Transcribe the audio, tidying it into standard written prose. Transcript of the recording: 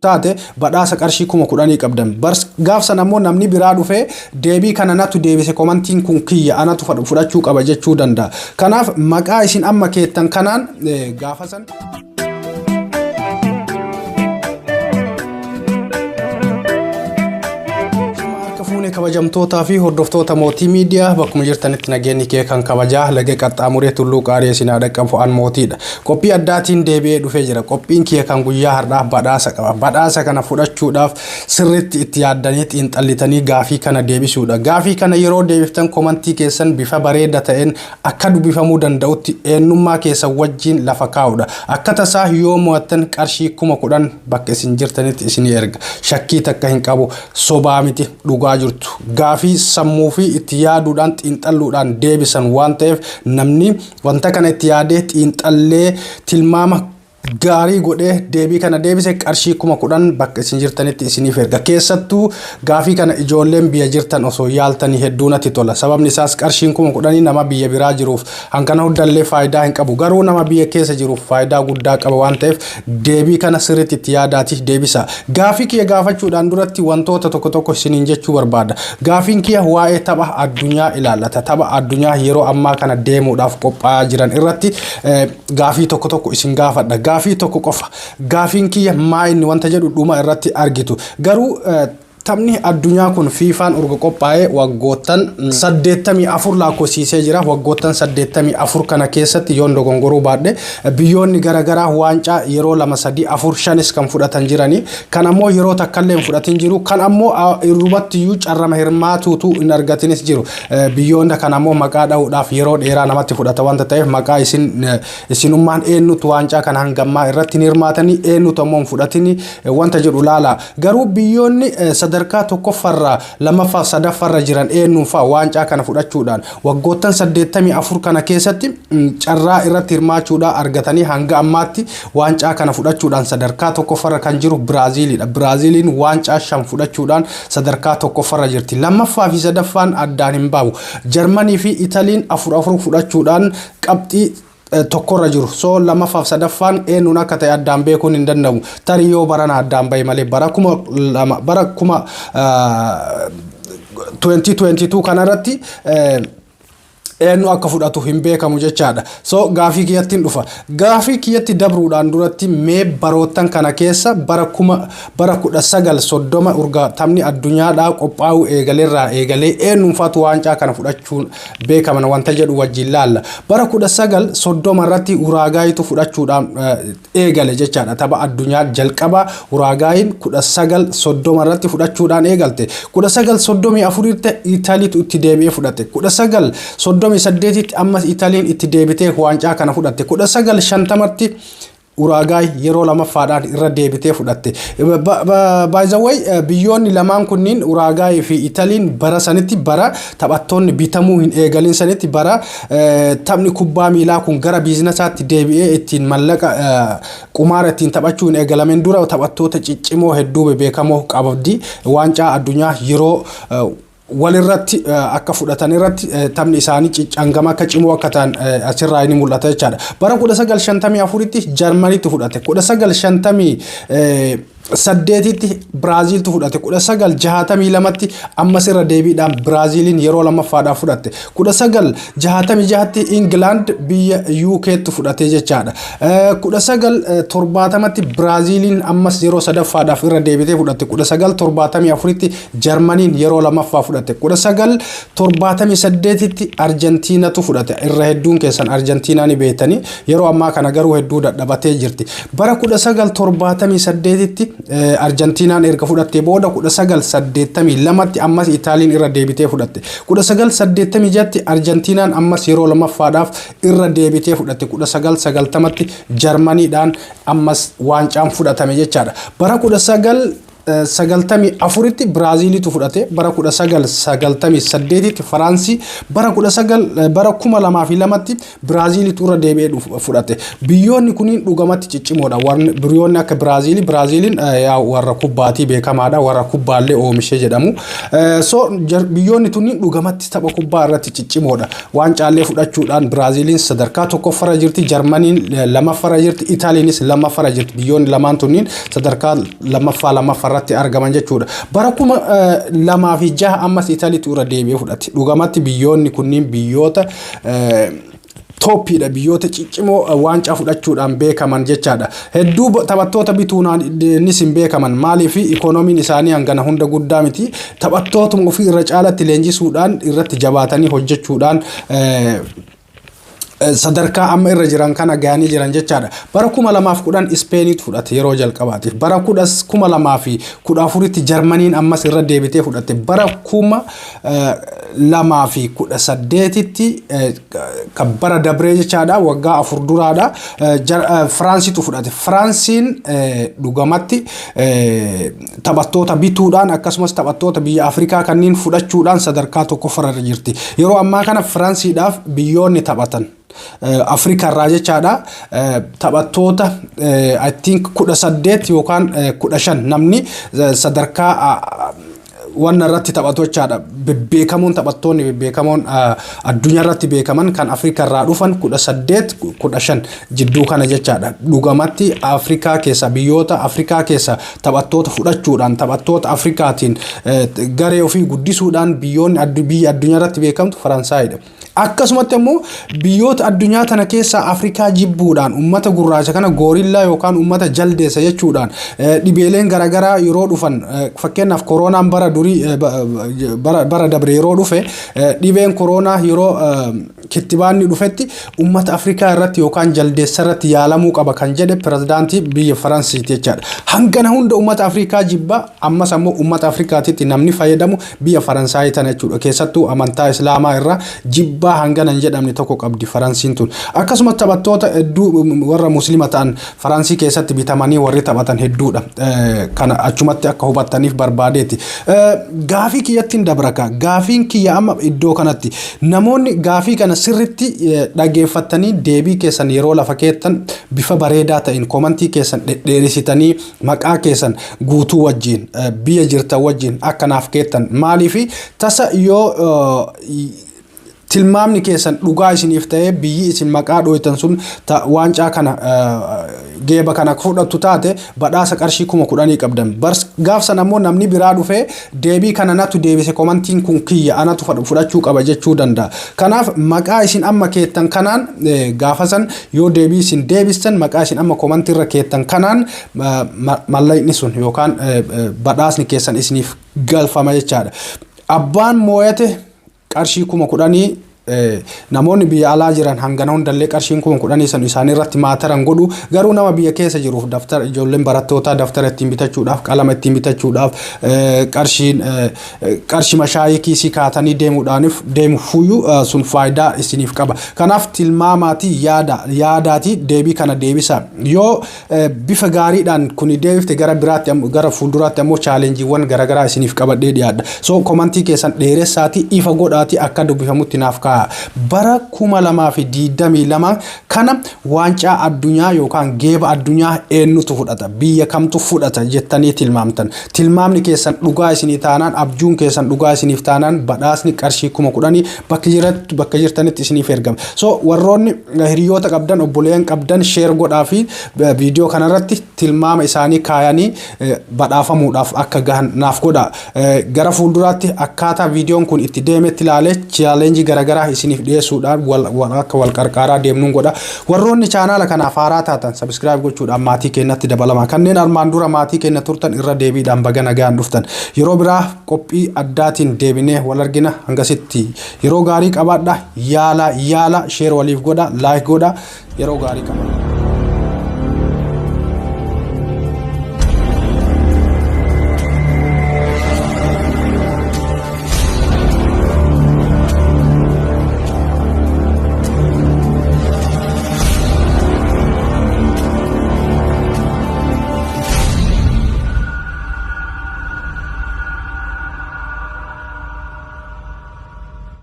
Taate badhaasa qarshii 10,000 qabdan. Gaaf sana ammoo namni biraa dhufee deebii kana natu deebise, komantiin kun kiyya, anatu fudhachuu qaba jechuu danda'a. Kanaaf maqaa isin amma keettan kanaan gaafa san. Harka fuunee, kabajamtootaa fi hordoftoota Mootii Miidiyaa, bakkuma jirtanitti nageenyi kee kan kabajaa laga qaxxaamuree tulluu qaarii isin haa dhaqqabu. An mootiidha. Qophii addaatiin deebi'ee dhufee jira. Qophiin kiyya kan guyyaa har'aa badhaasa qaba. Badhaasa kana fudhachuudhaaf sirriitti itti yaaddanii xiinxallitanii gaafii kana deebisuudha. Gaafii kana yeroo deebiftan komantii keessan bifa bareeda ta'een akka dubbifamuu danda'utti eenyummaa keessan wajjin lafa kaa'uudha. Akka tasaa yoo mo'attan qarshii 10,000 bakka isin jirtanitti isinii erga. Shakkii takka hin qabu. Sobaa miti, dhugaa jirtu. Gaafii sammuu fi itti yaaduudhaan xiinxalluudhaan deebisan waan ta'eef, namni wanta kana itti yaadee xiinxallee tilmaama gaarii godhee deebii kana deebise qarshii 10,000 bakka isin jirtanitti isiniif erga. Keessattuu gaafii kana ijoolleen biyya jirtan osoo yaaltanii hedduu natti tola. Sababni isaas qarshiin 10,000 nama biyya biraa jiruuf hankana hundallee faayidaa hin qabu. Garuu nama biyya keessa jiruuf faayidaa guddaa qaba waan ta'eef, deebii kana sirriitti itti yaadaati deebisa. Gaafii kiyya gaafachuudhaan duratti wantoota tokko tokko isiniin jechuu barbaada. Gaafiin kiyya waa'ee tapha addunyaa ilaallata. Tapha addunyaa yeroo ammaa kana deemuudhaaf qophaa'aa jiran irratti gaafii tokko tokko isin gaafadha. Gaafii tokko qofa. Gaafiin kiyya maa inni wanta jedhu dhuma irratti argitu. Garuu taphni addunyaa kun FIFAn urga qophaa'ee waggoottan 84 lakkoofsiisee jira. Waggoottan 84 kana keessatti, yoon dogongoruu baadhe, biyyoonni garaagaraa waancaa yeroo lama, sadii, afur, shanis kan fudhatan jiranii. Kan ammoo yeroo takkallee hin fudhatin jiru. Kan ammoo irrumatti iyyuu carrama hirmaatuutu hin argatinis jiru. Biyyoonni kan ammoo maqaa dha'uudhaaf yeroo dheeraa namatti fudhata wanta ta'eef, maqaa isin isinummaan eenyutu waancaa kana hangammaa irratti hin hirmaatanii, eenyutu ammoo hin fudhatini wanta jedhu laala. Garuu biyyoonni sadarkaa tokkoffarraa, lammaffaa, sadaffarra jiran eenyuun fa'a waancaa kana fudhachuudhaan waggoottan 84 kana keessatti carraa irratti hirmaachuudhaan argatanii hanga ammaatti waancaa kana fudhachuudhaan sadarkaa tokkoffarra kan jiru Biraaziiliidha. Biraaziiliin waancaa shan fudhachuudhaan sadarkaa tokkoffarra jirti. Lammaffaa fi sadaffaan addaan hin baabu. Jarmanii fi Italiin afur afur fudhachuudhaan qabxii tokkorra jiru. So lammaffaa fi sadaffaan eenyuun akka ta'e addaan beekuun hin danda'amu. Tarii yoo barana addaan bahe malee bara 2000, bara 2022 kanarratti eenyu akka fudhatu hin beekamu jechaadha. So gaafii kiyyattiin dhufa. Gaafii kiyyatti dabruudhaan duratti mee baroottan kana keessa bara 1930 urga taphni addunyaadhaa qophaa'uu eegaleerraa eegalee eenyuunfaatu waancaa kana fudhachuun beekaman wanta jedhu wajjin laalla. Bara 1930 irratti Uraagaayitu fudhachuudhaan eegale jechaadha. Tapha addunyaa jalqaba Uraagaayin 1930 irratti fudhachuudhaan eegalte. 1934tti Itaaliitu itti deebi'ee fudhate. 1938tti ammas Itaaliin itti deebitee waancaa kana fudhatte. 1950tti Uraagaay yeroo lamaffaadhaan irra deebitee fudhatte. By the way, biyyoonni lamaan kunniin, Uraagaay fi Italiin, bara sanitti, bara taphattoonni bitamuu hin eegalin sanitti, bara taphni kubbaa miilaa kun gara biizinasaatti deebi'ee ittiin mallaqa qumaara ittiin taphachuu hin eegalamin dura, taphattoota ciccimoo hedduu bebeekamoo qabdi. Waancaa addunyaa yeroo walirratti akka fudhatan irratti taphni isaanii hangam akka cimoo akka ta'an asirraa ni mul'ata jechaadha. Bara 1954tti Jarmaniitu fudhate. 1958tti Biraaziiltu fudhate. 1962tti ammas irra deebiidhaan Biraaziiliin yeroo lammaffaadhaaf fudhatte. 1966tti Ingilaand biyya UK'tti fudhate jechaadha. 1970tti Biraaziiliin ammas yeroo sadaffaadhaaf irra deebitee fudhatte. 1974tti Jarmaniin yeroo lammaffaa fudhatte. 1978tti Arjentiinatu fudhate. Irra hedduun keessan Arjentiinaa ni beektanii, yeroo ammaa kana garuu hedduu dadhabatee jirti. Bara 1978tti Arjentiinaan erga fudhattee booda 1982tti ammas Itaaliin irra deebitee fudhatte. 1986tti Arjentiinaan ammas yeroo lammaffaadhaaf irra deebitee fudhatte. 1990tti Jarmaniidhaan ammas waancaan fudhatame jechaadha. Bara 19 1994tti Biraaziilitu fudhate, bara 1998tti Faraansii, bara 19 bara 2002tti Biraaziilitu irra deebi'ee fudhate. Biyyoonni kunniin dhugamatti ciccimoodha. Biyyoonni akka Biraaziilii, Biraaziiliin warra kubbaatii beekamaadha. Warra kubbaallee oomishee jedhamu. So biyyoonni tunniin dhugamatti tapha kubbaa irratti ciccimoodha. Waancaallee fudhachuudhaan Biraaziiliin sadarkaa tokkoffarra jirti, Jarmaniin lamaffarra jirti, Itaaliinis lamaffarra jirti. Biyyoonni lamaan tunniin sadarkaa lammaffaa lammaffaarratti argaman jechuudha. Bara 2006 ammas Itaaliitu irra deebi'ee fudhate. Dhugamatti biyyoonni kunniin biyyoota topiidha, biyyoota ciccimoo waancaa fudhachuudhaan beekaman jechaadha. Hedduu taphattoota bituunis hin beekaman, maaliif ikoonomiin isaanii hangana hunda guddaa miti. Taphattootuma ofii irra caalatti leenjisuudhaan, irratti jabaatanii hojjechuudhaan sadarkaa amma irra jiran kana gahanii jiran jechaadha. Bara 2010 Ispeeniitu fudhate yeroo jalqabaatiif. Bara 2014tti Jarmaniin ammas irra deebitee fudhate. Bara 2018tti, kan bara dabree jechaadha, waggaa 4 duraadha, Firaansitu fudhate. Firaansiin dhugamatti taphattoota bituudhaan akkasumas taphattoota biyya Afrikaa kanneen fudhachuudhaan sadarkaa tokkoffarra jirti. Yeroo ammaa kana Firaansiidhaaf biyyoonni taphatan Afrikaa irraa jechaadha, taphattoota I think 18 yookaan 15 namni sadarkaa wanna irratti taphatu jechaadha. Bebbeekamoon, taphattoonni bebbeekamoon addunyaa irratti beekaman kan Afrikaa irraa dhufan 18, 15 jidduu kana jechaadha. Dhugamatti Afrikaa keessa, biyyoota Afrikaa keessa taphattoota fudhachuudhaan, taphattoota Afrikaatiin garee ofii guddisuudhaan biyyoonni biyya addunyaa irratti beekamtu Faransaayidha. Akkasumatti immoo biyyoota addunyaa tana keessaa Afrikaa jibbuudhaan, uummata gurraacha kana goorillaa yookaan uummata jaldeessa jechuudhaan, dhibeeleen garaagaraa yeroo dhufan, fakkeenyaaf koronaan bara durii, bara dabre yeroo dhufe, dhibeen koronaa yeroo kittibaanni dhufetti uummata Afrikaa irratti yookaan jaldeessa irratti yaalamuu qaba kan jedhe pirezidaantii biyya Faransiiti jechaadha. Hangana hunda uummata Afrikaa jibba, ammas ammoo uummata Afrikaatitti namni fayyadamu biyya Faransaayii tana jechuudha. Keessattuu amantaa Islaamaa irraa jibbaa hangana hin jedhamne tokko qabdi Faransiin tun. Akkasumas taphattoota hedduu warra Musliima ta'an Faransii keessatti bitamanii warri taphatan hedduudha. Kana achumatti akka hubattaniif barbaadeeti. Gaafii kiyyattiin dabraka. Gaafiin kiyya amma iddoo kanatti namoonni gaafii kana sirritti dhageeffattanii deebii keessan yeroo lafa keettan bifa bareedaa ta'in commentii keessan dhedheerisitanii, maqaa keessan guutuu wajjin, biyya jirtan wajjin akka naaf keettan, maaliifi tasa yoo tilmaamni keessan dhugaa isiniif ta'ee biyyi isin maqaa dhooytan sun waancaa kana, geeba kana fudhattu taate, badhaasa qarshii 10,000 qabdan. Gaaf sana ammoo namni biraa dhufee deebii kana natu deebise, commentiin kun kiyya, anatu fudhachuu qaba jechuu danda'a. Kanaaf maqaa isin amma keettan kanaan, gaafa san yoo deebii isin deebistan, maqaa isin amma commentii irra keettan kanaan mallaqni sun yookaan badhaasni keessan isiniif galfama jechaadha. Abbaan mooyate qarshii 10,000, namoonni biyya alaa jiran hangana hundallee qarshiin 10,000 san isaanii irratti maataran godhu, garuu nama biyya keessa jiruuf daftara, ijoolleen barattootaa daftara ittiin bitachuudhaaf, qalama ittiin bitachuudhaaf, qarshiin qarshii mashaayii kiisii kaatanii deemuudhaaniif deemu fuyyuu sun faayidaa isiniif qaba. Kanaaf tilmaamaatii yaada yaadaatii deebii kana deebisa. Yoo bifa gaariidhaan kuni deebifte, gara biraatti, gara fuulduraatti ammoo challengeiiwwan garaagaraa isiniif qabadhee dhiyaadha. So commentii keessan dheeressaatii, ifa godhaatii, akka dubbifamutti naaf kaa'a. Bara 2022 kana waancaa addunyaa yookaan geeba addunyaa eenyutu fudhata, biyya kamtu fudhata jettanii tilmaamtan? Tilmaamni keessan dhugaa isinii taanaan, abjuun keessan dhugaa isiniif taanaan, badhaasni qarshii 10,000 bakka jirtanitti isiniif ergama. So warroonni hiriyoota qabdan, obboleeyyan qabdan, share godhaa fi viidiyoo kanarratti tilmaama isaanii kaayanii badhaafamuudhaaf akka gahan naaf godha. Gara fuulduraatti akkaataa viidiyoon kun itti deemetti ilaalee challengeii garaagaraa isiniif dhiyeessuudhaan akka wal qarqaaraa deemnuun godha. Warroonni chaanaala kanaaf haaraa taatan subscribe gochuudhaan maatii keenyatti dabalama. Kanneen armaan dura maatii keenya turtan irra deebiidhaan baga nagaan dhuftan. Yeroo biraa qophii addaatiin deebinee wal argina, hangasitti yeroo gaarii qabaadha. Yaala yaala, share waliif godha, like godha, yeroo gaarii qabaadha.